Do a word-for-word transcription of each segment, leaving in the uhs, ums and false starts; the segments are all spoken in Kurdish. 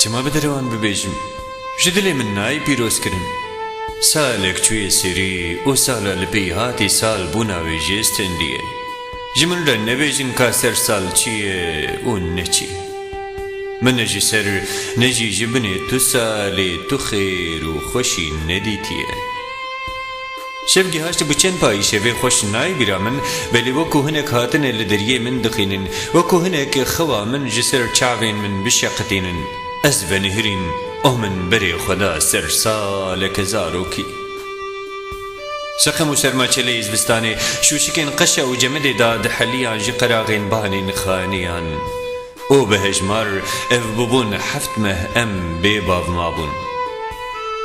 Çima bi derewan bibêjim? Ji dilê min nayê pîrozkirin. Salek çûye serî û sala li pêy hatî sal bûna wê jê stendiye. Ji min re nebêjin ka ser sal çi ye û ne çi. Min ne ji ser ne jî ji binê tu salê tu xêr û xweşî nedîtiye. Şev gihaştibû çend payî şevê xweş nayê bîra min, belê wekû hinek hatine li deriyê min dixînin, wekû hinek xewa min ji ser çavên min bişeqitînin. Ez venihirîm, û min berê xwe da ser saleke zarokî. Seqem û sermaçeleyê zivistanê, şûşikên qeşa û cemidê da diheliyan ji qeraxên banên xaniyan. Û bi hejmar ev bûbûn heft meh em bê bav mabûn.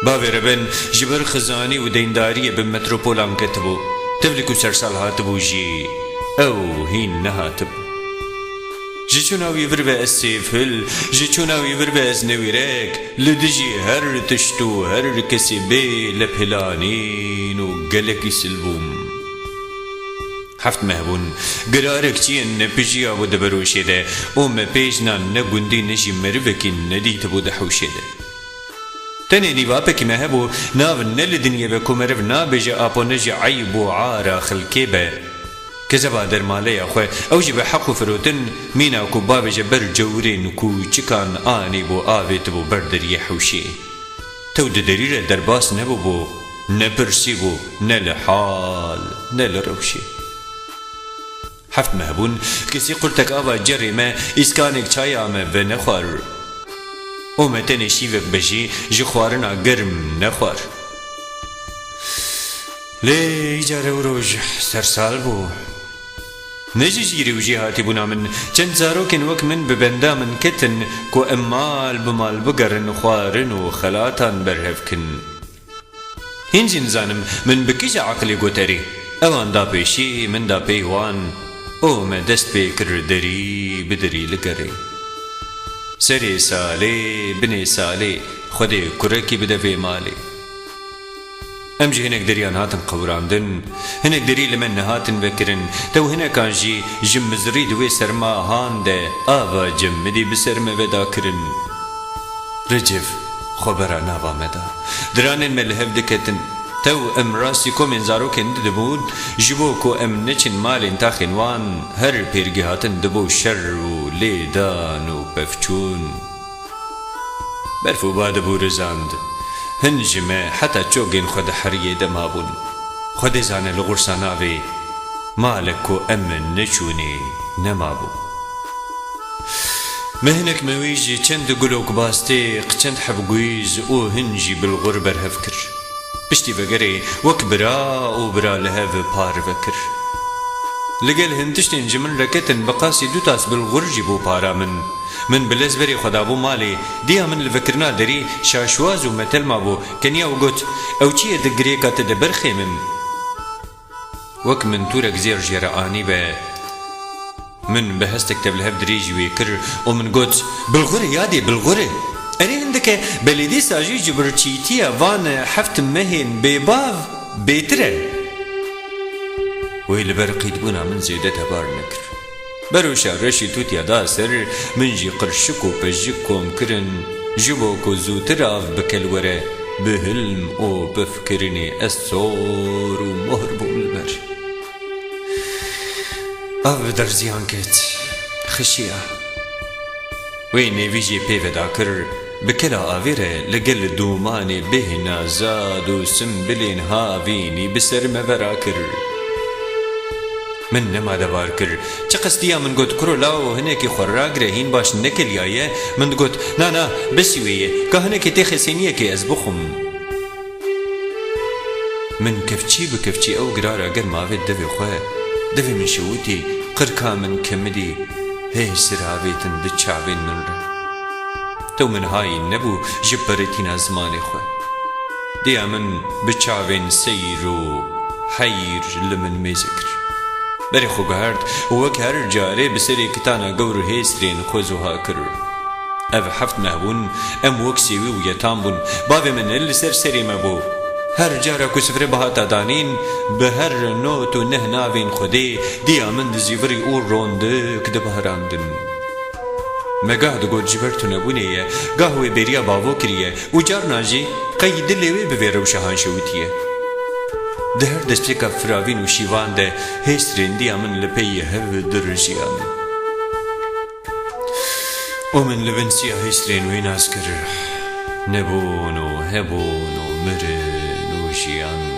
Bavê Reben ji ber xizanî û deyndariyê bi metropolan ketibû. Tevlî ku sersal hatibû jî ew hîn nehatibû. Ji çûna wî vir ve ez sêvhil, ji çûna wî vir ve ez newîrek, li dijî her tişt û her kesê bê lephilanîn û gelekî sil bûm. Heft meh bûn, girarek çiyên ne pijiyabû di beroşê de û me pêjna ne gundî ne jî merivekî nedîtibû di hewşê de. Tenê nîvapekî me hebû, nav ne li dinyê be ku meriv nabêje apo ne ji eyb û ara xelkê be. Kezeba dermaleya xwe, ew jî bi heq û firotin, mîna ku bavêje ber cewrên kûçikan anîbû avêtibû ber deriyê hewşê. Tew di derî re derbas nebûbû, ne pirsîbû, ne li hal, ne li rewşê. Heft meh bûn, kesî qurtek ava cerê me, îskanek çaya me venexwar. Û me tenê şîvek be jî ji xwarina germ nexwar. Lê îcar ew roj sersal bû. Ne ji jîrê û jêhatîbûna min, çend zarokên wek min bi benda min ketin ku em mal bi mal bigerin xwarin û xelatan berhev kin. Hîn jî nizanim min bi kîja eqilê got erê. Ewan da pêşî, min da pey wan û me dest pê kir derî bi derî li gerê. Serê salê, binê salê, Xwedê kurekî bide vê malê. Em ji hinek deriyan hatin qewirandin, hinek derî li me nehatin vekirin, tew hinekan jî ji mizirî di wê serma han de ava cemidî bi ser me ve dakirin. Ricif xwe bera nava me da. Diranên me li hev diketin. Tew em rastî komên zarokên didibûn, ji bo ku em neçin malên taxên wan, her pêrgî hatin dibû şer û lêdan û pevçûn. Berf û ba dibûrizand. Hin ji me heta çogên xwe di heriyê de mabûn. Xwedê zane li xursa navê malek ku em neçûnê nemabû. Me hinek mewî ji çend gulok bastêq, çend heb guîz û hin jî bilxur berhev kir. Piştî vegerê wek bira û bira li hev parve kir. Li gel hin tiştên ji min re ketin, bi qasî du tas bilxur jî bû para min. Min bi lez berê xwe dabû malê, diya min li vekirina derî şaşwaz û metel mabû, keniya û got, "Ew çi ye di girêka te de berxê min?" Wek min tûrek zêr jê re anî be. Min bi hestek tevlihev dirêjî wê kir û min got, "Bilxur e yadê, bilxur e. Erê hindike belê dîsa jî ji birçîtiya van heft mehên bêbav bêtir e." Wê li ber qîtbûna min zêde tebar nekir. Beroşa reşî tûtiya da ser, min jî qirşik û pejik kom kirin, ji bo ku zûtir av bi kel were, bi hilm û bi fikirinê ez sor û mohr bûm li ber. Av bi derziyan ket, xişiya. Wê nêvî jê pê veda kir, bi kela avê re li gel dûmanê bêhna zad û simbilên havînî bi ser me vera kir. Min nema debar kir, çi qestiya min got, "Kuro lawo hinekî xwe ragire, hîn baş nekeliyaye." Min digot, "Na, na, besî wê ye, ka hinekê têxê sêniyekê ez bixwim." Min kevçî bi kevçî ew girara germ avêt devê xwe. Devê min şewitî, qirka min kemidî, hê sir avêtin di çavên min re. Tew min hayîn nebû ji peretîna zimanê xwe. Diya min bi çavên seyr û heyr li min mêze kir. Berê xwe guhert û wek her carê bi serê kitana gewr hêsirên xwe zuha kir. Ev heft meh bûn, em wek sêwî û yetam bûn. Bavê min li ser serê me bû. Her cara ku sifre bihata danîn, bi her not û neh navên Xwedê diya min dizîvirî û rondik dibahrandin. Me gah digot ji ber tunebûnê ye, gah wê bêriya bavo kiriye û carna jî qey dilê wê bi vê rewşa han şewitiye. Di her destpêka firavîn û şîvan de hêsrên diya min li pey hev dirijiyane. Û min li bin siya hêsrên wê nas kir. Nebûn û hebûn û mirin û jiyan